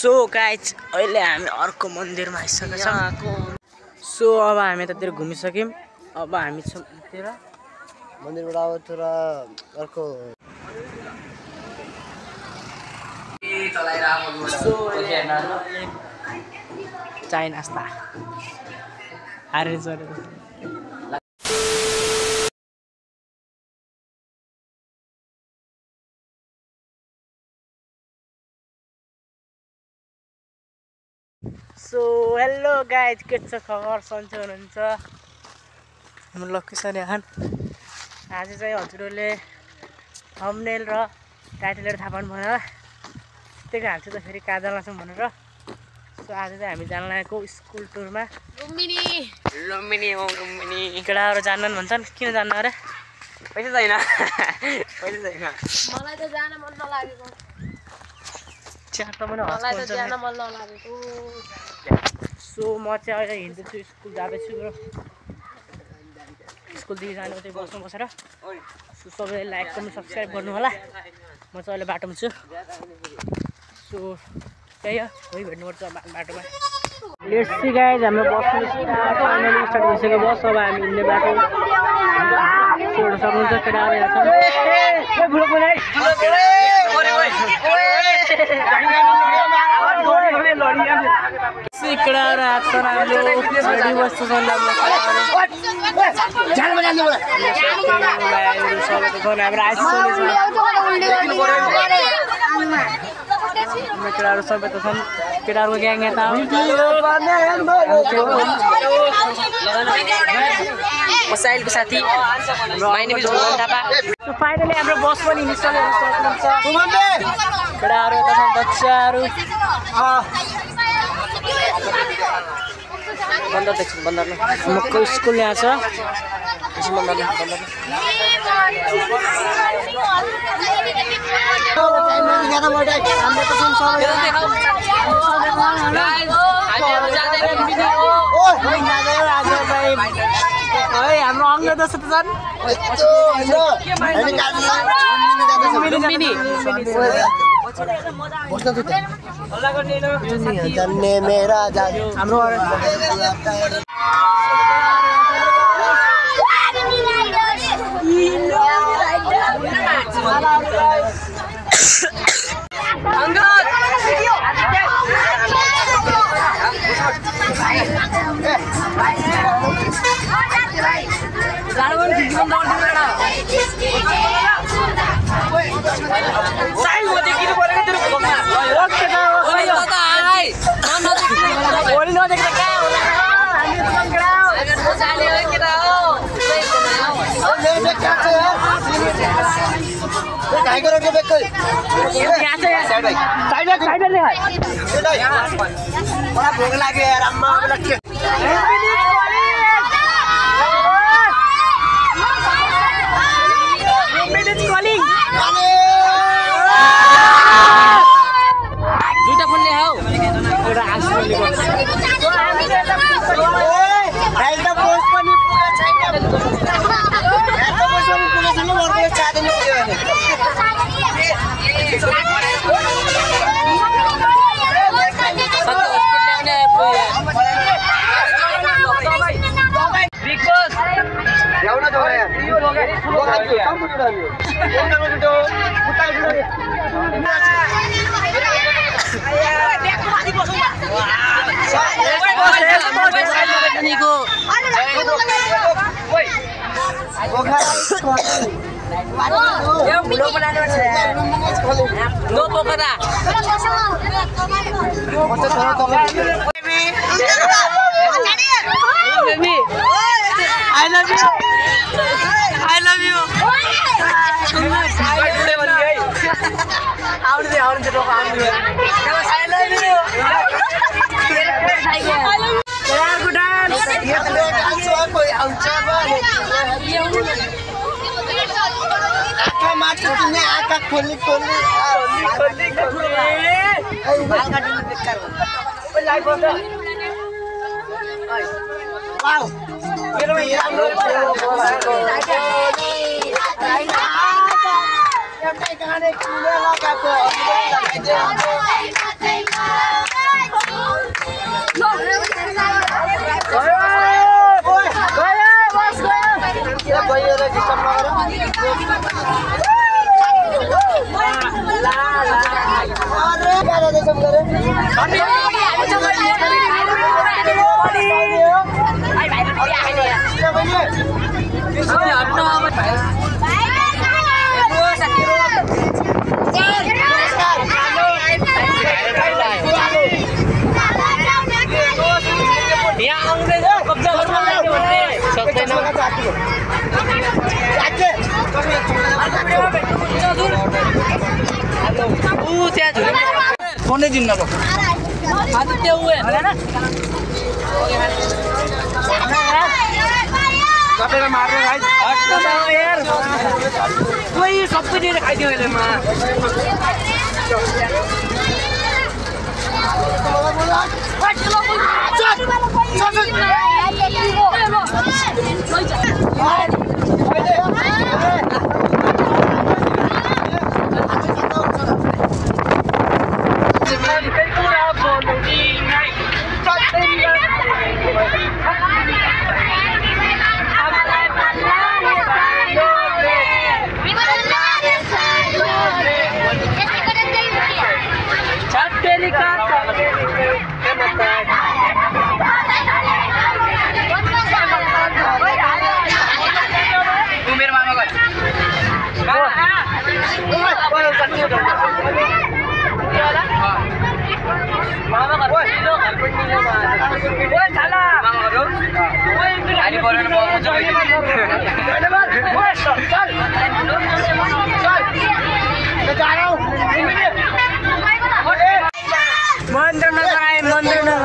So guys अहिले हामी अर्को मन्दिरमा आइसकेका छौँ। सो अब हामी त्यतिर घुमिसक्यौँ। अब हामी छौँ यतिर मन्दिरबाट अब तर अर्को चाय नास्ता सो हेलो गाइज, के छ खबर? सन्चै हुनुहुन्छ? म लोकेसन यहाँ आज चाहिँ हजुरहरूले थम्बनेल र टाइटलहरू थाहा पाउनु भएन, त्यतिकै हाल्छु त फेरि कहाँ जान छौँ भनेर। सो आज चाहिँ हामी जान लागेको स्कुल टुरमा लुम्बिनी। केटाहरू जान्नन् भन्छन्, किन जान्न अरे? पैसा छैन। मलाई त जान मन नलागेको। सो म चाहिँ अहिले हिँड्दैछु, स्कुल जाँदैछु ब्रो। स्कुलदेखि जानु चाहिँ बसमा बसेर। सो सबैले लाइक गर्नु, सब्सक्राइब गर्नु होला। म चाहिँ अहिले बाटोमा छु। सो त्यही हो, कोही भेट्नुपर्छ बाटोमा। लेट्स सी गाइज, हाम्रो बस फाइनली स्टार्ट भइसक्यो बस। अब हामी हिँड्ने बाटो सक्नुहुन्छ केटाहरू यहाँ छन्। केटाहरू आएको छन्, हाम्रो रेडी बस्छु छन्। केटाहरू सबै त छन्, केटाहरूको ग्याङ यता साइलको साथी फाइनली हाम्रो बस पनि हिँडिसकेको सक्नुहुन्छ। केटाहरू यता छन्, बच्चाहरू बन्दर देख्छु। बन्दरमा मको स्कुल यहाँ छ। हाम्रो अङ्ग जस्तो त छन्। हाम्रो भोग लाग्यो यार, अम्मा दुईटा फुल्ने हौ आँखा खोली खोली फोनै दिन्न अब आदित्य उयो हैन तपाईले मार्नु भाइ यार कोही सबै दिएर खाइदियो अहिले म महेन्द्रनगर आए महेन्द्रनगर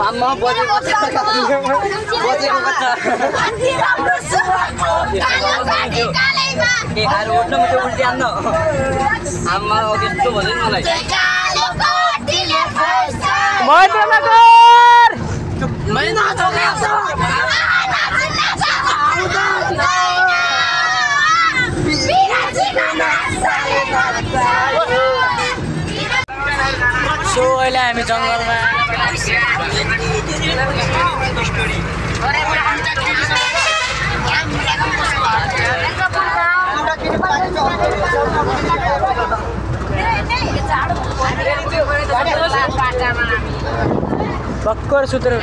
आम्मा बजेको कता ए आरो उठ्न म त्यो उल्टी आन्न आम्मा त्यस्तो भन्दैन मलाई महेन्द्रनगर मैना सो अहिले हामी जङ्गलमा भक्कर सुतेर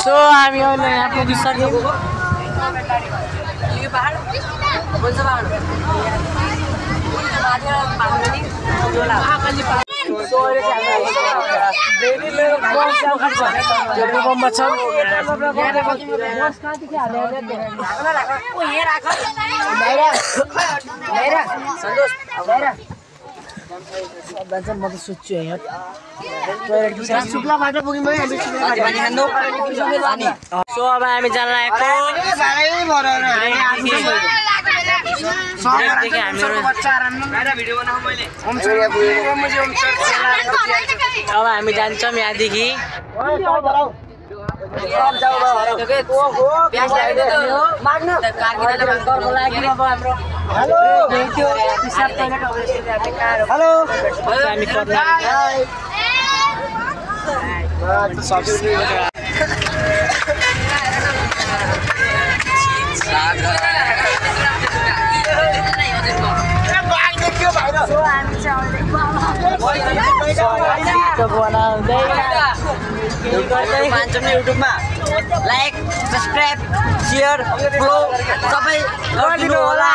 सो हामी अहिले यहाँ पुगिसक्यौँ म त सोध्छु यहाँ शुक्लाबाट पुग्यौँ है हामी सो अब हामी जान लागेको अब हामी जान्छौँ यहाँदेखि युट्युबमा लाइक सब्सक्राइब शेयर फलो सबै गरिदिनु होला।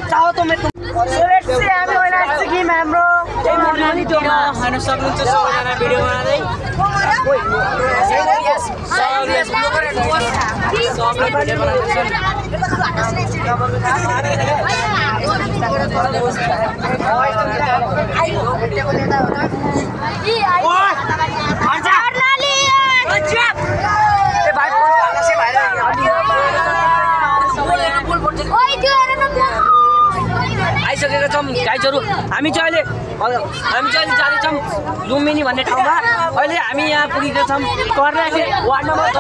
चाहो तो मैं हाम्रो हेर्न सक्नुहुन्छ सबैजना भिडियो बनाउँदै छौँ गाइजहरू। हामी चाहिँ अहिले जाँदैछौँ लुम्बिनी भन्ने ठाउँमा। अहिले हामी यहाँ पुगेका छौँ कर्णाली वार्ड नम्बर 10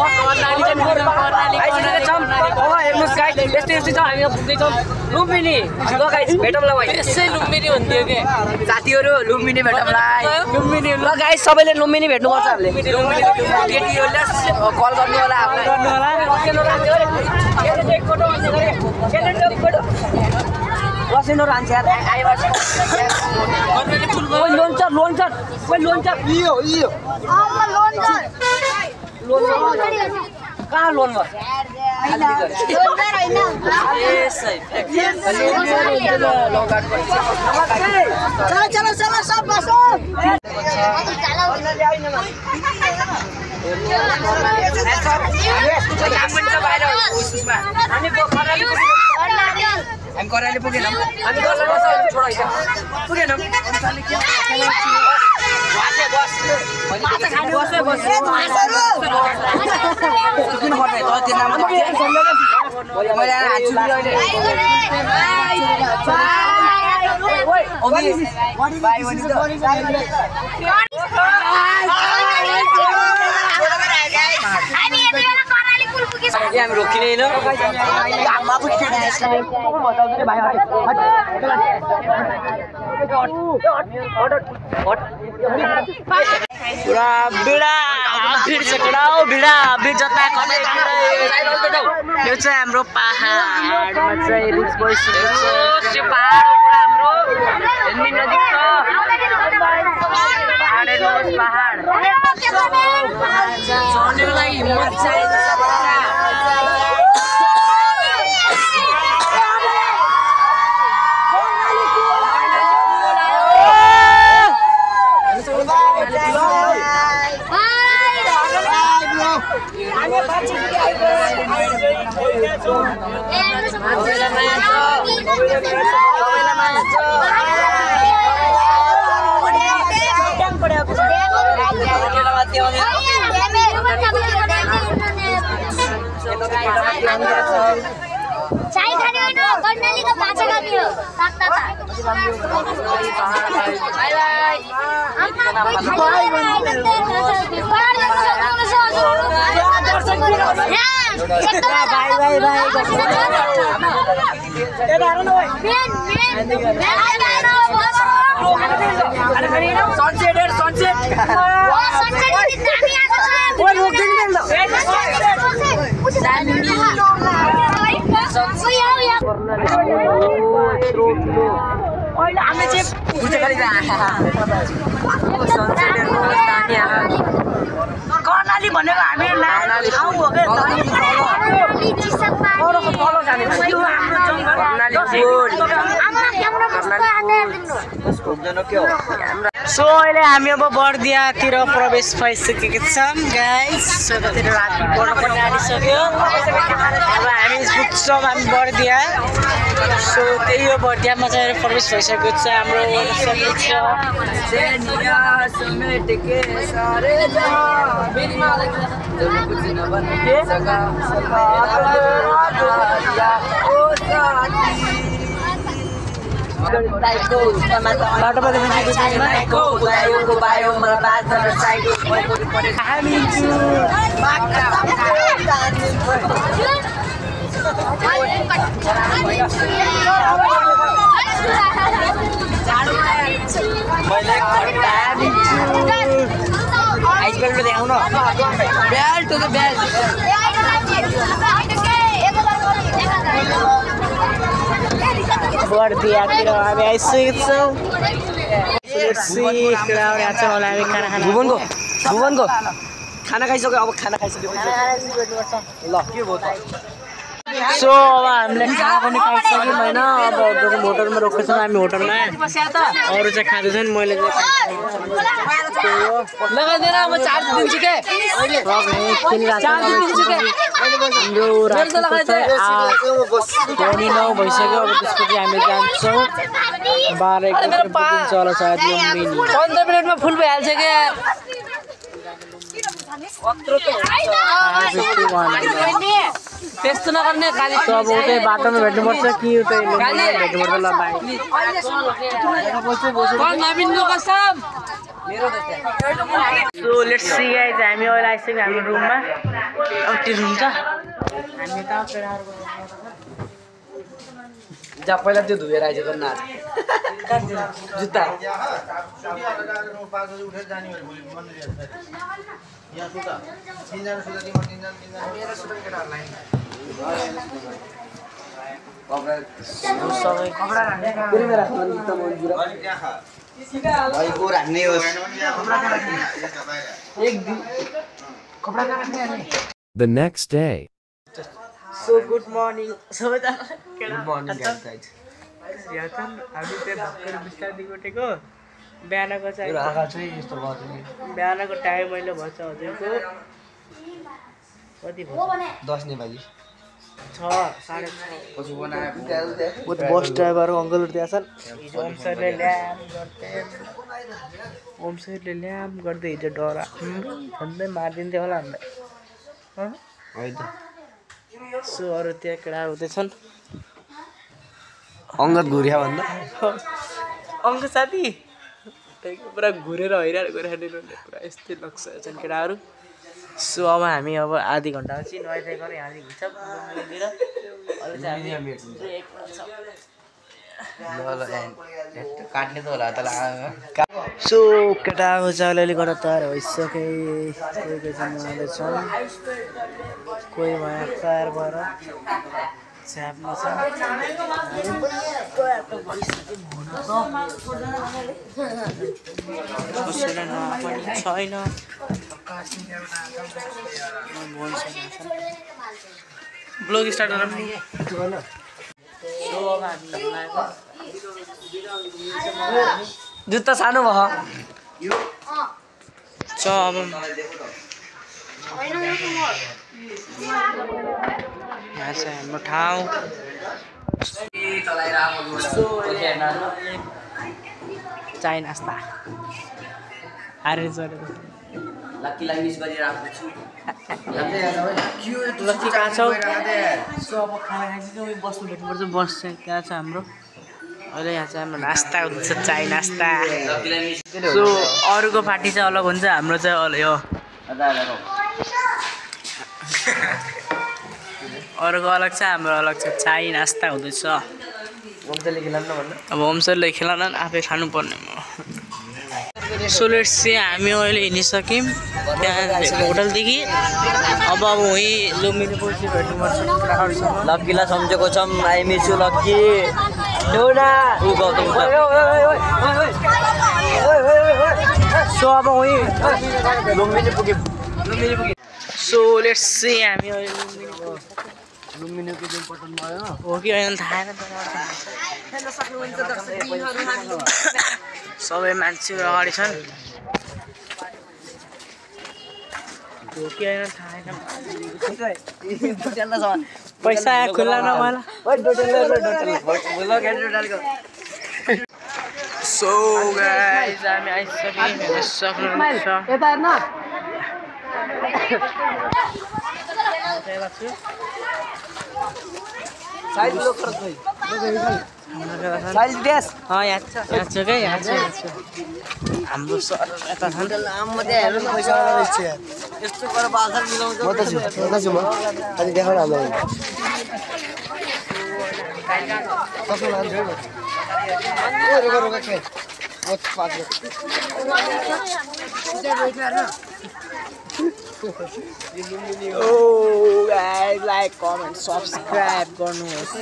छौँ। अब हेर्नुहोस् गाइज यस्तै छ हामी पुग्दैछौँ लुम्बिनी। ल गाइज भेटौँला भाइ। यसै लुम्बिनी हुन्थ्यो के साथीहरू लुम्बिनी भेटौँला। लुम्बिनी ल गाइज सबैले लुम्बिनी भेट्नुपर्छ हामीले। केटीहरूले कल गर्नु होला रसिनो रान्छ यार कहाँ लोन भयो चलो सब बसो हामी कराली पुगेनौँ। हामी पुगेनौँ हामी रोकिँदैन। पुरा भिड छ भिड जता यो चाहिँ हाम्रो पहाडमा चाहिँ रिच भइसकेको छ। त्यो पहाड पुरा हाम्रो हेर्ने नजिक छ। पहाड चढ्नको लागि हिम्मत चाहिन्छ। चाय खाने होइन कर्णालीको बाछा खाने हो ताक्ता कर्णाली भनेको हामी ठाउँ हो क्या सो अहिले हामी अब बर्दियातिर प्रवेश भइसकेको छौँ गाइस। त्यतातिर राति पर्न पनि आइसक्यो। अब हामी पुग्छौँ हामी बर्दिया। सो त्यही हो बर्दियामा चाहिँ प्रवेश भइसकेको छ हाम्रो। बर्दियातिर हामी आइसकेको छौँ। भुवनको खाना खाइसक्यो। अब खाना खाइसक्यो ल के भयो त। सो अब हामीले खाना पनि खाइसक्यौँ होइन। अब होटलमा रोकेको छौँ हामी। होटलमा अरू चाहिँ खाँदैछन्। मैले लगाइदिएर म चार्ज दिन्छु के हामी 9 भइसक्यो। अब त्यसपछि हामी जान्छौँ 12-1 पुगिन्छ होला सायद लुम्बिनी। 15 मिनटमा फुल भइहाल्छ क्या। त्यस्तो नगर्ने काली अब उतै बाटोमा भेट्नुपर्छ कि उतै भेट्नुपर्छ ल बाई नवीनको कसम सो लेट्स सी गाइज हामी अहिले आइसक्यौँ हाम्रो रुममा औटी रुम छ हामी त जा पहिला त्यो धुएर आइज गर्न जुत्ता The next day. So good morning सबैजना गुड मर्निङ गाइस यहाँ त हामी त्यहाँ भर्खर बिस्तारदेखि उठेको बिहानको चाहिँ आँखा चाहिँ यस्तो भयो बिहानको टाइम मैले भन्छ हजुरको कति भयो 10 नेपाली 6:30 बस ड्राइभर अङ्कलहरू त्यहाँ छन् हिजो ओमसरले ल्याम गर्दै हिजो डरा झन्डै मारिदिन्थ्यो होला हामीलाई सो अरू त्यहाँ केटाहरू हुँदैछन् अङ्गत घुर्या भन्दा अङ्क साथी पुरा घुरेर हैरान पुरा यस्तै लग्छन् केटाहरू सो अब हामी अब आधी घन्टा पछि नुहाइ गरेर यहाँ हिँड्छ मन्दिर अहिले चाहिँ हामी ब्रेक छ काट्ने त होला सो केटाहरू चाहिँ अलिअलि गरेर तयार भइसके कोही नुहाउँदैछन् कोही यहाँ तयार भएर छ्याप्नु छ कसैलाई पनि छैन ब्लग स्टार्ट गरौँ जुत्ता सानो भयो छ अब यहाँ चाहिँ हाम्रो ठाउँ चाय नास्ता हारेर चढेको लक्कीलाई मिस गरिरहेको छु लक्की कहाँ छौ सो अब खाना खाइसक्यो बस्नु भेट्नुपर्छ बस चाहिँ कहाँ छ हाम्रो अहिले यहाँ चाहिँ हाम्रो नास्ता हुन्छ चाय नास्ता सो अरूको पार्टी चाहिँ अलग हुन्छ हाम्रो चाहिँ अलग हो अरूको अलग छ हाम्रो अलग छ चाय नास्ता हुँदैछ अब होमस्टेले खेलाउन आफै खानुपर्ने सो लेट्स चाहिँ हामी अहिले हिँडिसक्यौँ त्यहाँ होटलदेखि अब उहीँ लुम्बिनी पछि भेट्नुपर्छ लक्कीलाई सम्झेको छौँ I miss you lucky so अब उहीँ लुम्बिनी पुग्यो सो लेट्स चाहिँ हामी अहिले लुम्बिनीको जुन पटन भयो हो कि होइन थाहा सबै मान्छेहरू अगाडि छन् हो कि होइन थाहा छैन पैसा खुल्ला नभएला सो गाइस हामी आइसक्यौँ सक्नुहुन्छ हाम्रो सर यता छन् यस्तो गरेर बाखर मिलाउँछ म त छु म अनि देखाउ न हामीलाई कसो लान्छ Oh guys, like, comment, subscribe गर्नुहोस्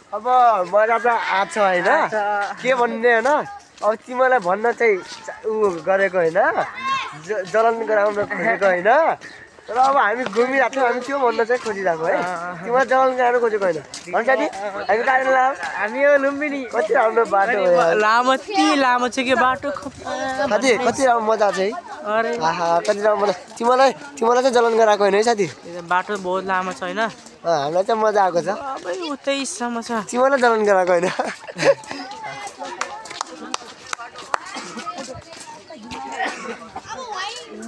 अब मजा त आछ होइन के भन्ने होइन अब तिमीलाई भन्न चाहिँ ऊ गरेको होइन जलन गराउन खोजेको होइन तर अब हामी घुमिरहेको छौँ हामी त्यो भन्न चाहिँ खोजिरहेको है तिमीलाई जलन गराउन खोजेको होइन भन्छ नि हामी गाडी हामी यो लुम्बिनी कति राम्रो बाटो हो लामो छ कि बाटो कति राम्रो मजा छ है अरे आहा कति राम्रो मजा तिमीलाई चाहिँ जलन गराएको होइन है साथी बाटो बहुत लामो छ होइन हामीलाई चाहिँ मजा आएको छ अब उतैसम्म छ तिमीलाई जलन गराएको होइन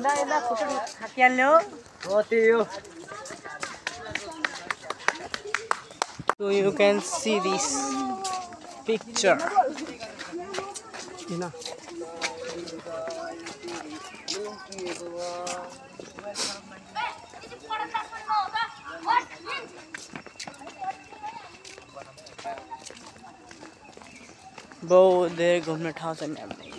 हिँड्दा फोटो थाकिहाल्ने हो। त्यही हो। So you can see this picture. बहुत धेरै घुम्ने ठाउँ छ म्यामेरिक।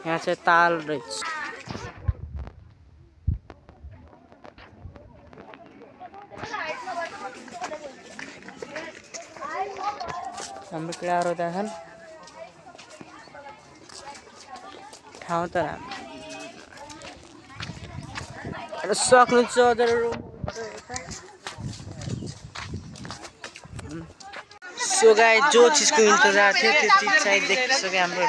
यहाँ चाहिँ ताल रहेछ। हाम्रो केटाहरू त्यहाँ छन्। ठाउँ त राम्रो सक्नुहुन्छ हजुरहरू। सो गाइस जो चीजको इन्तजार थियो त्यो चीज चाहिँ देखिसक्यो हाम्रो।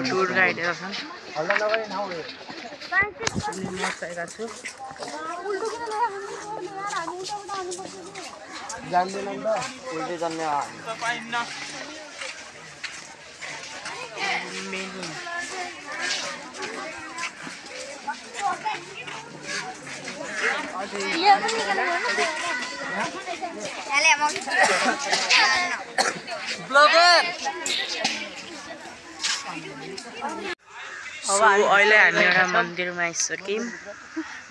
टुर गाइडहरू छन्। म चाहिएको छु। जान्दैन नि त उल्टे जान्ने अब अहिले हामी एउटा मन्दिरमा आइसक्यौँ।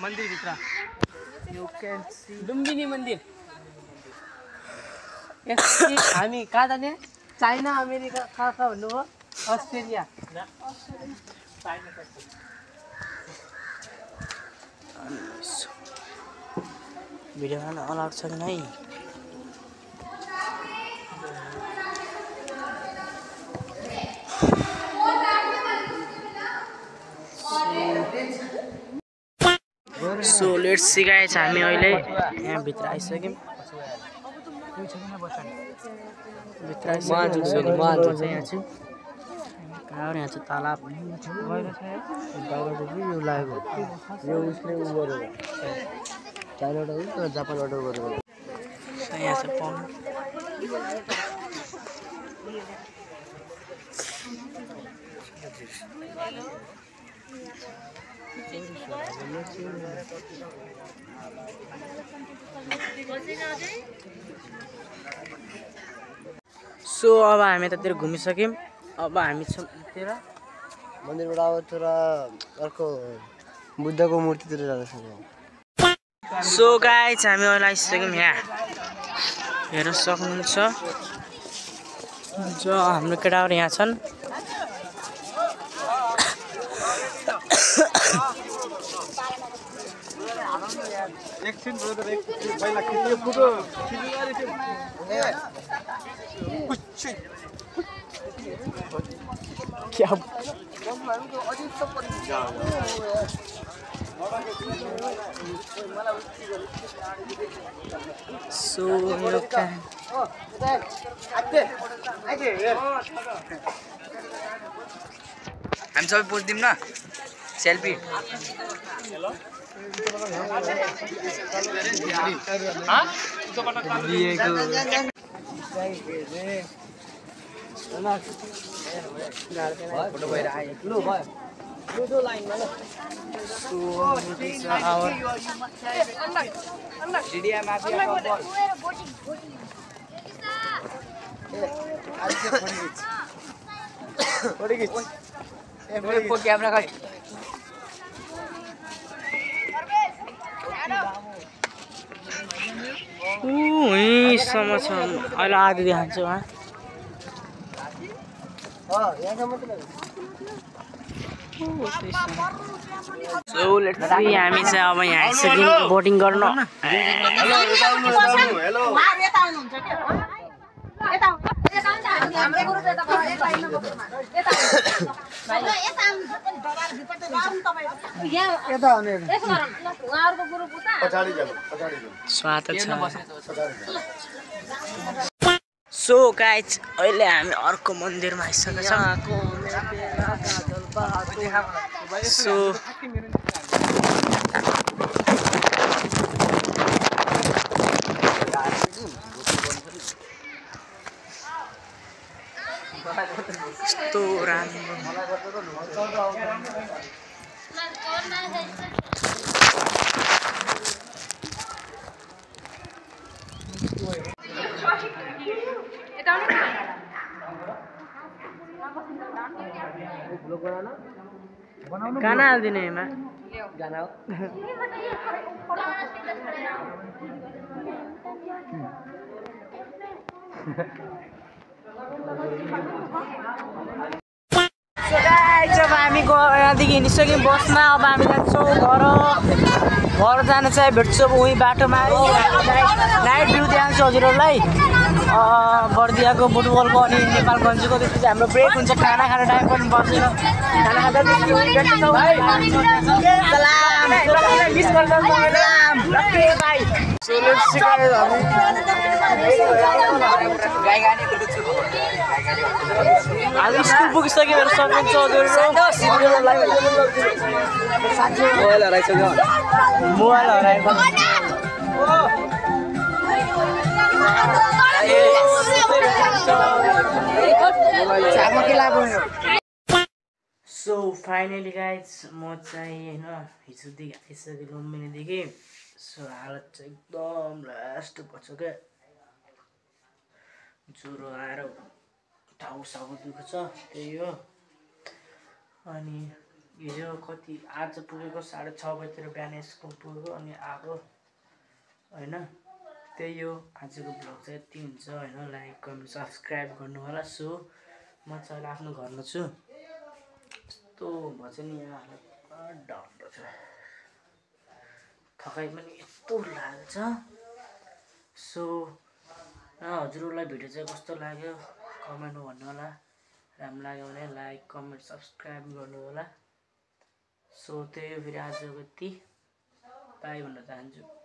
मन्दिरभित्र यु क्यान सी लुम्बिनी मन्दिर। हामी कहाँ जाने? चाइना, अमेरिका, कहाँ भन्नुभयो? अस्ट्रेलिया। भिडियो खान अलाउड छ कि नै? सो लेट्स सी गाइस हामी अहिले यहाँ भित्र आइसक्यौँ। भित्र आइसक्यौँ। यहाँ छु। यहाँ चाहिँ तालाब यो लागेको यो उसले उ गरेको चाइनाबाट हो जापानबाट गरेको। यहाँ चाहिँ पाउनु सो अब हामी यतातिर घुमिसक्यौँ। अब हामी छौँ यतातिर मन्दिरबाट अब तर अर्को बुद्धको मूर्तितिर जाँदैछौँ। सो गाइस हामी अहिले आइसक्यौँ। यहाँ हेर्न सक्नुहुन्छ जो हाम्रो केटाहरू यहाँ छन्। एकछिन ब्रदर पहिला खिच्यो फोटो क्या सो यो हामी सबै पोस्ट दिउँ न सेल्फी। फोटो भएर आयो क्यामेरा खै यहीँसम्म छ। अहिले आधी देखाउँछु उहाँ। सो लेट्स सी हामी चाहिँ अब यहाँ आइसक्यौँ बोटिङ गर्न। स्वागत छ सो गाइज अहिले हामी अर्को मन्दिरमा आइसकेका छौँ सो यस्तो राम्रो गाना हालिदिने हेमा गाना हो सो गाइस अब हामी यहाँदेखि हिँडिसक्यौँ बसमा अब हामी जान्छौँ घर जान चाहिँ भेट्छौँ उही बाटोमा नाइट भ्यू देखाउँछु हजुरहरूलाई बर्दियाको बुटबलको अनि नेपालगञ्जको त्यसपछि हाम्रो ब्रेक हुन्छ खाना खाने टाइम पनि बसेर खाना खाँदा हामी स्कुल पुगिसक्यो भने सक्नुहुन्छ मोबाइल हराएको सो फाइनली गाइज म चाहिँ होइन हिजोदेखि आइसकेँ लुम्बिनीदेखि सो हालत चाहिँ एकदम लास्ट पर्छ क्या ज्वरो आएर टाउसाउ दुःख छ त्यही हो अनि हिजो कति आज पुगेको 6:30 बजीतिर बिहान स्कुल पुगेको अनि आएको होइन त्यही हो आजको भ्लग चाहिँ यति हुन्छ होइन लाइक कमेन्ट सब्सक्राइब गर्नु होला सो म चाहिँ आफ्नो घरमा छु यस्तो भन्छ नि यहाँ डर छ थकाइ पनि यस्तो लाग्छ सो हजुरहरूलाई भिडियो चाहिँ कस्तो लाग्यो कमेन्टमा भन्नु होला राम्रो लाग्यो भने लाइक कमेन्ट सब्सक्राइब गर्नु होला सो त्यही हो फेरि आजको यति बाई भन्न चाहन्छु